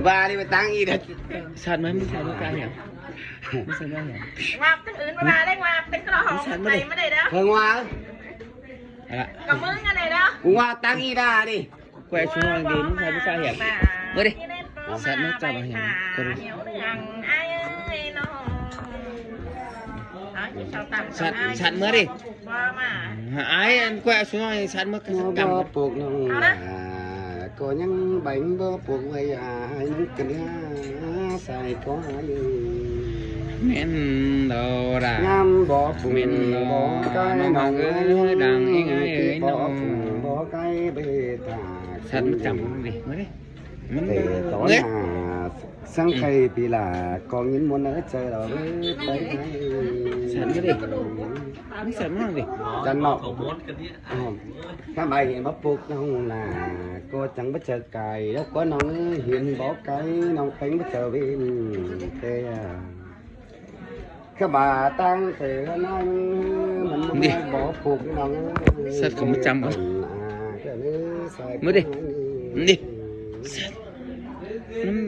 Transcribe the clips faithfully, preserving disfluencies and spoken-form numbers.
Ba đi, ba táng ꞌnị đa. Sạt ꞌmá, ꞌmá sạt ꞌmá cá hiẻng. ꞌMá sạt ꞌmá hiẻng. ꞌNguạp ꞌtếng ứn ꞌmá đaư, ꞌnguạp ꞌtếng ꞌcọ hong. ꞌMá sạt ꞌmá đi. ꞌMá đaư đaư. Khơi ꞌnguạp. Ala. Có mưng cái này đó. ꞌNguạp táng ꞌnị đa đi. Quẹo xuống đi, ꞌmá sạt ꞌmá cá hiẻng. ꞌMá đi. Sạt ꞌmá chăm hiẻng. Có đi. Sạt, sạt ꞌmá đi. Hả, ai ăn quẹo xuống ꞌmá sạt ꞌmá cá hiẻng. Bó puk ꞌnọng ꞌnạ, ꞌcọ ꞌnhắng bánh bó puk ꞌvạy ai ꞌnhắng kơ ꞌnhá sai ꞌcọ ai ơi. ꞌMen đo đa. ꞌNhăm bó puk ꞌmen đo bó cái ꞌnọng ꞌnọng ơi, đang inh ai ơi, bó puk bó cái bê thả. Sạt ꞌmá chăm đi, ꞌmá đi. Tê tó ꞌnạ, sáng khay pi là con nghiến muốn nỡ chơi đó với cái. Sạt ꞌmá đi. ꞌMá sạt ꞌmá đi. Chăn ꞌnọng. Ờ. Các bài hiện bó puk ꞌnọng ꞌnạ, ꞌcọ chắng bắt chợt cài, lúc có ꞌnọng hiến bó cái, ꞌnọng têng bắt chợt bên. Tê à. Khá bà táng tê ꞌnọng, ꞌmắn đi. Bó puk ꞌnọng. Sạt ꞌcọ ꞌmá chăm ꞌmá. ꞌMá đi. Đi. Sạt.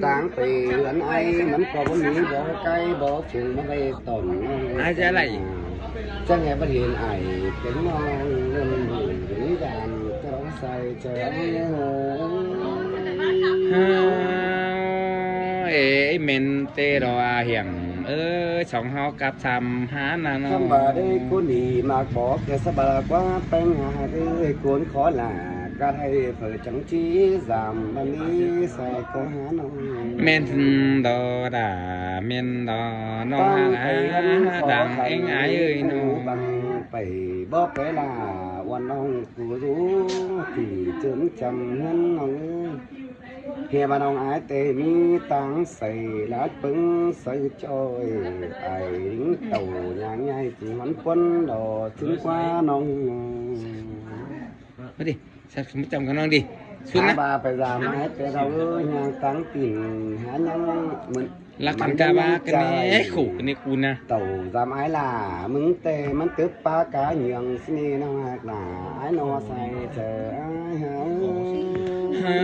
Táng tê ꞌnọng ai, ꞌmắn ꞌcọ bó mí bó cái bó puk ꞌmá ꞌvạy tỏn. Ai chả lạy. Chắc nghe bắt hiến ai, tiếng ꞌnọng, ꞌnọng, ꞌnọng, ꞌnọng, ꞌnọng, ꞌnọng, ꞌnọng, ꞌnọng, ꞌnọng, Ơ, ê, ꞌmen tê đo a hiẻng. Ơ, song ꞌháu cắp sam hả ꞌnạ ꞌnọng. Sắm bà đê ꞌcốn đi mạc bó kìa sắm bà là quá peng hả đê ꞌcốn khó là cắt hay phở trắng chí giảm bà đi sai có hả ꞌnọng. ꞌMen đo đa, ꞌmen đo ꞌnọng hả đang inh ai ơi ꞌnọng. Bằng phải bó cái là uan ꞌnọng cú rú thì chớm chăm hứn ꞌnọng ơi. Hia ꞌva ꞌnọng ai tê ꞌmí táng say lát pứng say ꞌchoi, ai lính tàu nhang nhai chỉ hoán quân đò chứng qua ꞌnọng. ꞌMá đi, sạt ꞌcọ ꞌmá chăm cá ꞌnọng đi. Sút ꞌnạ. Hả ꞌva phải dám ai tê đau ơi, nhang táng tỉn hả ꞌnọng mượn. Lắc ăn cá ꞌva cái này khổ cái này cú ꞌnạ. Tàu dám ai là mứng tê ꞌmắn tứp pá cá nhường xin đi ꞌnọng hạc là ai ꞌnọng sai chơ ai hả. Hơ,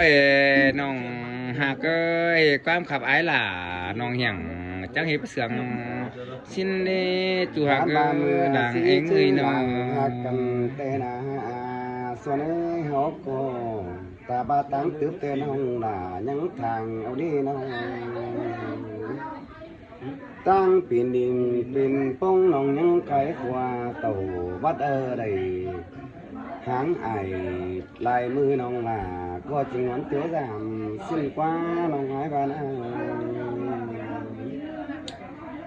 ê, ꞌnọng hạc ơi, ꞌquám khắp ai là ꞌnọng hiẻng chắng hiếp sương. Xin đi, ꞌchu hạc ơi, đang inh ơi ꞌnọng. Hạc căn tê ꞌnạ hả, xuân ơi hốc cô. Ta ba táng tứp tê ꞌnọng là ꞌnhắng thang au đi ꞌnọng. Táng pin đinh pin pông ꞌnọng ꞌnhắng cái khua tàu bắt ơ đảy. Háng ai lai ꞌmứ ꞌnọng là ꞌcọ chính ngón tiếu giảm xin qua ꞌnọng ai ba ꞌnạ.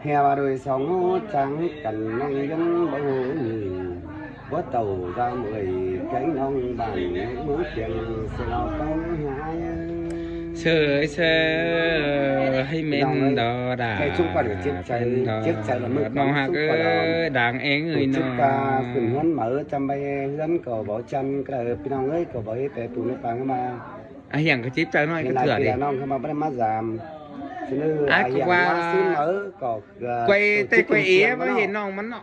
Hia ꞌva đôi song ꞌngáu chắng căn ꞌnọng dân báu hố nhì. Bó tàu ra mười cánh ꞌnọng bản ꞌmướng kiêng sơ lo tông hái. Sơ sơ hay ꞌmen đo đa. Cái xung quanh của chiếc cháy, chiếc cháy là mưa ꞌnọng hạc ơi, đang inh ơi ꞌnọng. Khuyến huấn mở chăm bay hướn cầu báo chăn, cái là ꞌpi ꞌnọng ơi, cầu báo y tế tù nước Pang mà. À, hiẻng ꞌcọ chếp chaư ꞌnọi ꞌcọ thửa đi. ꞌNọng ꞌcọ ꞌva báu đảy ꞌmá dam. Xin ꞌnư, à, hiẻng ꞌcọ ꞌva xin máư ꞌcọ, à, quay tê quay é báu hên ꞌnọng ꞌmắn ꞌnọ.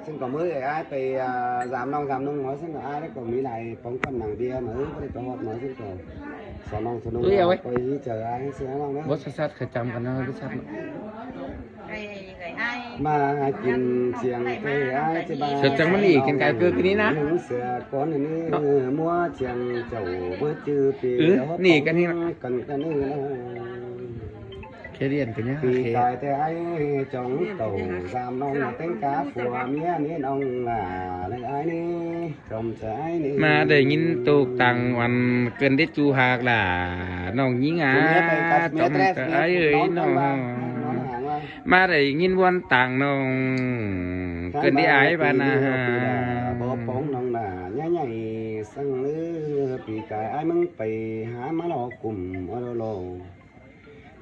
Xin ꞌcọ ꞌmứ ai ꞌpẹ, à, dam ꞌnọng dam ꞌnọng máư xin ꞌcọ ai ꞌcọ ꞌmí lai póng ꞌquám nẳng bia máư báu đảy ꞌcọ ꞌhọt máư xin ꞌcọ. Song ꞌnọng song ꞌnọng quay ꞌchớ ai xin ꞌnọng ꞌnớ. Báu sắt sắt khả chăm căn ꞌnớ báu sắt ꞌnớ. ꞌMá kin chiêng tê ai ꞌchí ba. Sơ chăng ꞌmắn ꞌnị kin cai ꞌcứ kin ꞌnị ꞌnạ. Hứng sia cón ꞌnị ꞌmúa chiêng chảu báu chứ pi. Ừ, ꞌnị căn ꞌnị ꞌnạ. Căn căn ꞌnị ꞌnạ. Khế điện kin ꞌnạ. Pi cai tê ai chóng tàu dam ꞌnọng ꞌtếng cá phua ꞌmía ꞌnị ꞌnọng ꞌnạ. Lăng ai ꞌnị. ꞌMá đảy ꞌnghín ꞌtộc tang uôn ꞌcợn đé ꞌchu hạc lả ꞌnọng ꞌnhính á. Chom ꞌcọ ai ơi ꞌnọng. ꞌMá đảy ꞌnghín ꞌvuôn tang ꞌnọng ꞌcợn đé ai ba ꞌnạ. Báu póng ꞌnọng ꞌnạ, nhá nhảy săng ꞌnư, pi cai ai ꞌmứng pay hả ꞌmá lo cùm ơ lo lo.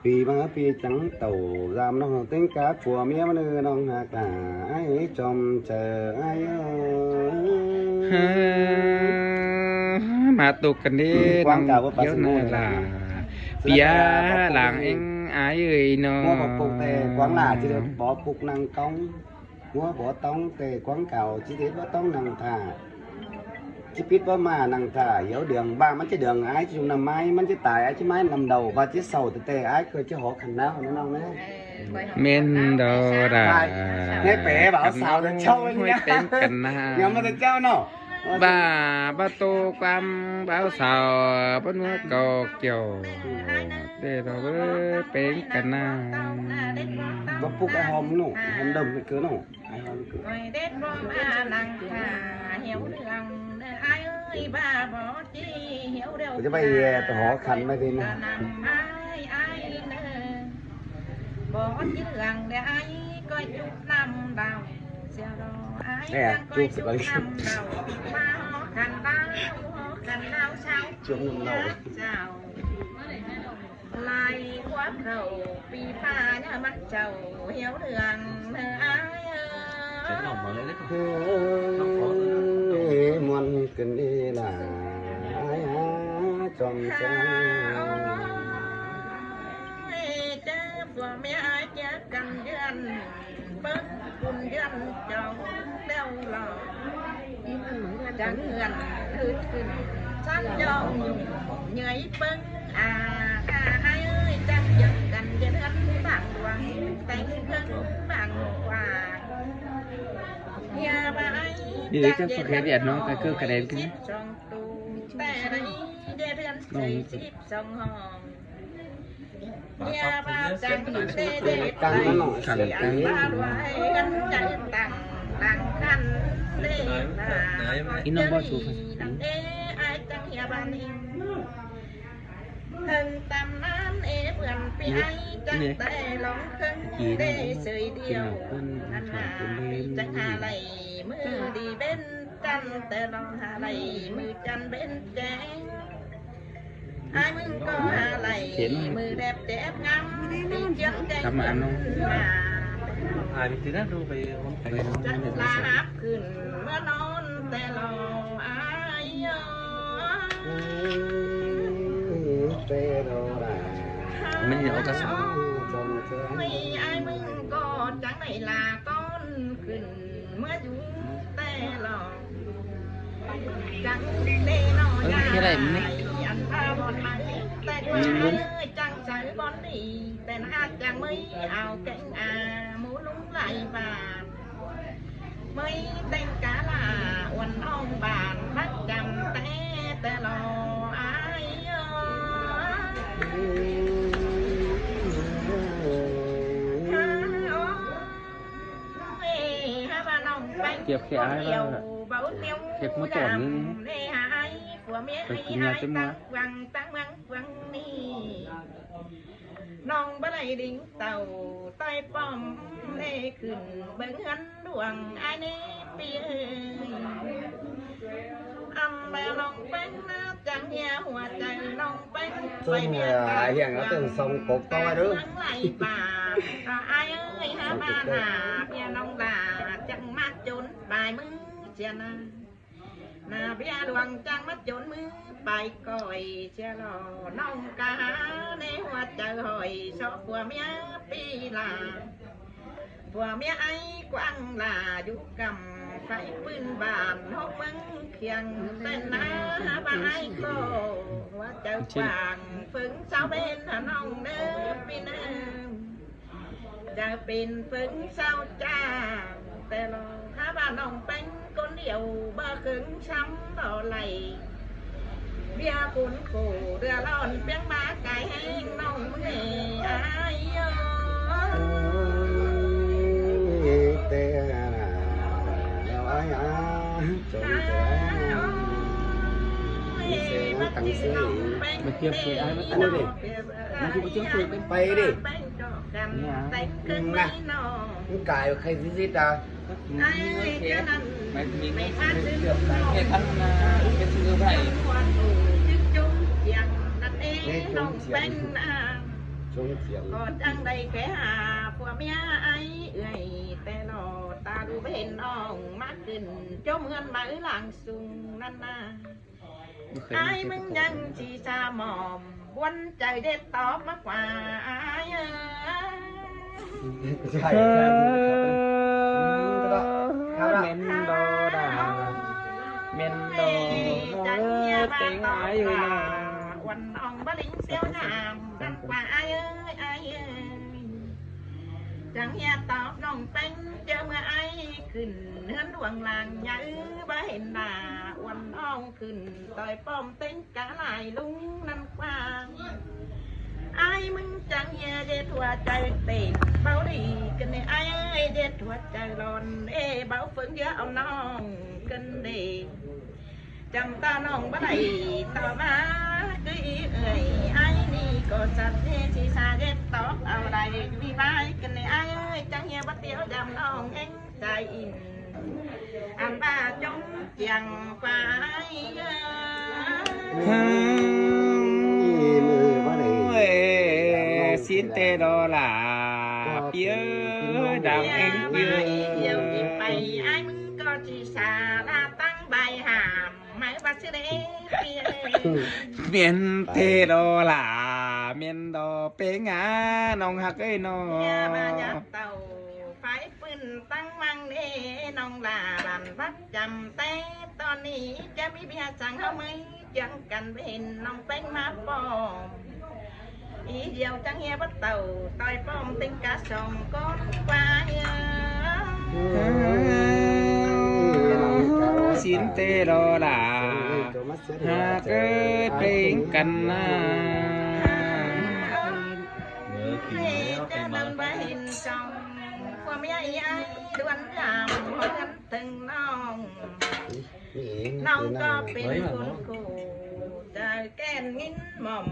Pi ꞌmá pi chắng tàu dam ꞌnọng ꞌtếng cá phua ꞌmía ꞌmá ꞌnư ꞌnọng hạc lả ai ơi chom chaư ai ơi. Hơ, ꞌmá ꞌtộc căn đé ꞌnọng hiếu ꞌnạ lả. Pia lăng inh ai ơi ꞌnọng. ꞌMúa báu pốc tê quảng lả ꞌchí đé báu pốc nẳng tóng. ꞌMúa báu tóng tê quảng cáo ꞌchí đé báu tóng nẳng thả. ꞌchí pít báu ꞌmá nẳng ta hiếu đường, ꞌva ꞌmắn ꞌchí đường ái ꞌchí ꞌnặm ꞌmá, ꞌmắn ꞌchí tai ái ꞌchí ꞌmá ꞌnặm đầu, ꞌva ꞌchí sau ꞌtẹ ꞌtẹ ái ꞌcọ ꞌchí hó khăn ꞌnáo ꞌnớ ꞌnọng ꞌnớ. ꞌMen đó là ꞌnị pé báo cáo sau ꞌtẹ ꞌchạu ꞌnị ꞌnớ. Pên căn ꞌnạ. Nhớ ꞌmá ꞌtẹ ꞌchạu ꞌnớ. ꞌVa báu ꞌtố ꞌquám báo cáo sau báu ꞌmưa ꞌcọ kiẻo. ꞌTẹ đó báu pên căn ꞌnạ. Báu púc ải ꞌhôm ꞌnớ, ải ꞌhôm đom ꞌmá ꞌcọ ꞌnớ. Ải ꞌhôm ꞌcọ. Khỏi đét báu ꞌmá nẳng ta hiếu đường ꞌnớ ái ơi, ꞌva báu ꞌchí hiếu đường. Báu ꞌchí pay ꞌhê ta hó khăn ꞌmá ꞌtẹ ꞌnớ. Nẳng ái ái ꞌnớ. Báu ꞌchí đường ꞌnớ ái ꞌcọ chúc ꞌnặm đaư. Sia đó ái ꞌcọ chúc ꞌnặm đaư. ꞌVa hó khăn đaư, hó khăn đaư sau. Chúc ꞌnặm đaư. Sau. Lai ꞌquám khảu pi ꞌpa ꞌnhá ꞌmắn chảu hiếu đường ꞌnớ ái ơi. Ê, ꞌmuôn ꞌcứn đi lả ái á, chom chá. Ê, chớ phua ꞌmía ái chớ căn ꞌdượn, ꞌpứng phun ꞌdượn chóng đeo lỏ. Chắng ꞌdượn hứt khửn, sắp chóng nhung nhuối ꞌpứng. À, à, ái ơi, chắng chắng căn ꞌdượn bảng quảng, téng ꞌpứng bảng quảng. Hia ꞌva ái, đi chắng chắc ꞌdượn phải cái điện nó, cái cơ cái đèn kia. Síp song tu, ꞌtẹ đảy ꞌdượn ꞌsới síp song hong. Hia ꞌva chắng ꞌdê ꞌdê khăn ꞌtẹ, ꞌva ꞌhướn chaư tẳng, tẳng khăn ꞌdê ta. Ê, ái chắng hia ꞌva ꞌnị. Hơng ꞌtăm ꞌnán ê ꞌvượn pi ái chắng ꞌtẹ lóng khơng ꞌdê ꞌsới điêu. Năn ꞌva pi chắng hả đảy ꞌmứ đi bến chăn, ꞌtẹ lóng hả đảy ꞌmứ chăn bến ché. Ái ꞌmứng ꞌcọ hả đảy ꞌmứ đẹp chép ngắm, đi chiếng chén chắn mà. Ai mình tin đó, đu phải ôn phải. Chắn là háp khửn ꞌmá ꞌnón ꞌtẹ ló ái ơi. Ê, ꞌtẹ ló là. Mình nhớ cái sao. Ôi, ái ꞌmứng ꞌcọ chắng đảy là con khửn ꞌmá dú ꞌtẹ ló. Chắng đi ꞌtẹ ló. Ơ, thế này mình ăn ba bón ái, ꞌtẹ ló ái ơi, chắng sáư bón đi, ꞌtẹ ꞌnạ chắng ꞌmí ao kéng a, mú lúng lai ꞌva. ꞌMí téng cá lả uôn ꞌnọng bản bắt chăm ꞌtẹ, ꞌtẹ ló ái ơi. Hả ơi, hả ꞌva ꞌnọng Peng. Kiếp khi ai ꞌva, kiếp ꞌmá tỏn ꞌnị. Nê hả ái, phua ꞌmía ái ái tang quăng, tang măng quăng ꞌnị. ꞌNọng báu đảy đing tảu ꞌtoi pom, ꞌnê khửn bớng ꞌhướn luông ái ꞌnê pi ơi. Ăn ꞌva ꞌnọng Peng ꞌnạ chắng hia hua chaư ꞌnọng Peng. Chôm hia ꞌhẹn ꞌtếng song cốc ꞌtoi đé. Ái ơi, hả ꞌva ꞌnạ ꞌpi ꞌnọng lả chắng ꞌmá chốn bai ꞌmứ sia ꞌnạ. ꞌNạ ꞌpi luông chắng ꞌmá chốn ꞌmứ bai ꞌcoi sia lỏ ꞌnọng cá ꞌnê hua chaư hỏi so phua ꞌmía pi lả. Phua ꞌmía ái quảng lả dú căm phải ꞌpưn bản hốc ꞌmướng khiêng ꞌtến ꞌnạ hả ꞌva ái ꞌcọ hua chaư quảng phớng sao bên hả ꞌnọng ꞌnớ pi ꞌnớ. Chả pên phớng sao chả, ꞌtẹ ló hả ꞌva ꞌnọng Peng ꞌcốn điêu báu khớng sắm lỏ đảy. Bia khốn khổ đưa lon piếng ꞌmá cái ꞌhéng ꞌnọng ꞌnê ái ơi. Ôi, ꞌtẹ ló ái á, chốn ꞌtẹ. Ôi, đi xe nó tăng xe. Mà kiếp khi ai bắt ꞌnị đê. Nó cứ bắt trước tôi cái pay đi. ꞋNạ, ꞌcái khay dí dí ta. Mày mình cái thằng cái sư phải. Ê, chốn chiêng. Chốn chiêng. Có chăng đây cái hà phua ꞌmía ái ơi, ꞌtẹ ló ta đu bên ꞌnọng ꞌmá khửn chốm ꞌhướn ꞌmá ư lăng sung ꞌnặn ꞌnạ. Ái ꞌmứng ꞌnhắng ꞌchí sa mỏm, ꞌbuôn chaư đét tóp ꞌmá ꞌquá ái ơi. Mên đó đà. Mên đo ơi, têng ai ơi nong. Uôn ong bá lính siêu nam, dăng qua ai ơi, ai ơi. Chắng hia tóp nong péng, chớ ꞌmưa ai khửn ꞌhướn luông lăng nhà ư bá hên đà. Uôn ong khửn ꞌtoi ꞌpọm têng cá lai lung ꞌnặn quang. Ai ꞌmứng chắng hia ꞌdệt hua chaư têng báu đi, kưn ai ơi ꞌdệt hua chaư lon ê báu phớng dứa au nong kưn đê. Chăm ta nong bá đảy ꞌtọ ꞌmá ꞌcứ ới, ai ꞌnị ꞌcọ sắp ê si sa ꞌdệt tóp au đảy ꞌvi vai. Kưn ai ơi chắng hia bá tiếu dăm nong eng sai in. Ăn ba chống chàng quái. Ôi, xin tê đo là piớ đam anh piớ. Yêu đi phải ai ꞌmứng ꞌcọ chỉ xả là tăng bài hàm. Mái bác sĩ đấy. Mên tê đo là mên đo pê ngá nong hặc ơi nong. Nhà mà nhà tàu phải pưn tăng mang nê nong là bàn bắt chăm té. Tón ꞌnị chả ꞌmí bia chắng hơ ꞌmới chắng căn bên nong péng má ꞌpọm. Ý diêu chắng hia bá tàu ꞌtoi ꞌpọm têng cá sông con quái. Xin tê đo là hặc ơi pêng căn na. Ê, chả nong bá hên sông qua mía ý ai đuôn làm hô gắn từng nong. Nong ꞌcọ pên khôn khổ, chả kén ꞌnghín mỏm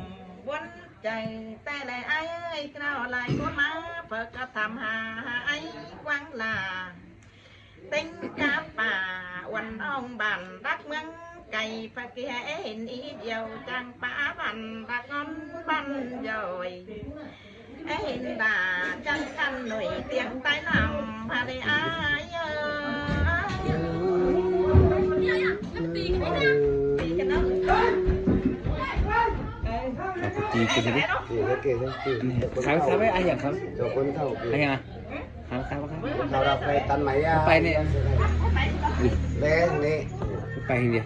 buôn. Chảy tay lai ai ơi, ꞌcọ lai ꞌcốn má, phở ꞌcọ tham hà, hà ai quang là. Têng cá pả, uôn ong bản Đắk ꞌmướng cày, phở kia ê hên ý diêu, chàng pả bản Đắk ngon bản dội. Ê hên đà, chàng khăn nổi tiếng tai nằm, hà lê ai ơi. Kì kì thế. Kì thế, kì thế, kì. Khám, khám với ai nhỉ, khám? Cho con thầu kì. Ai nhỉ? Khám, khám, khám. Con thầu đọc này, tăn máy à. Phải nè. Ui. Lê, nè. Phải nè.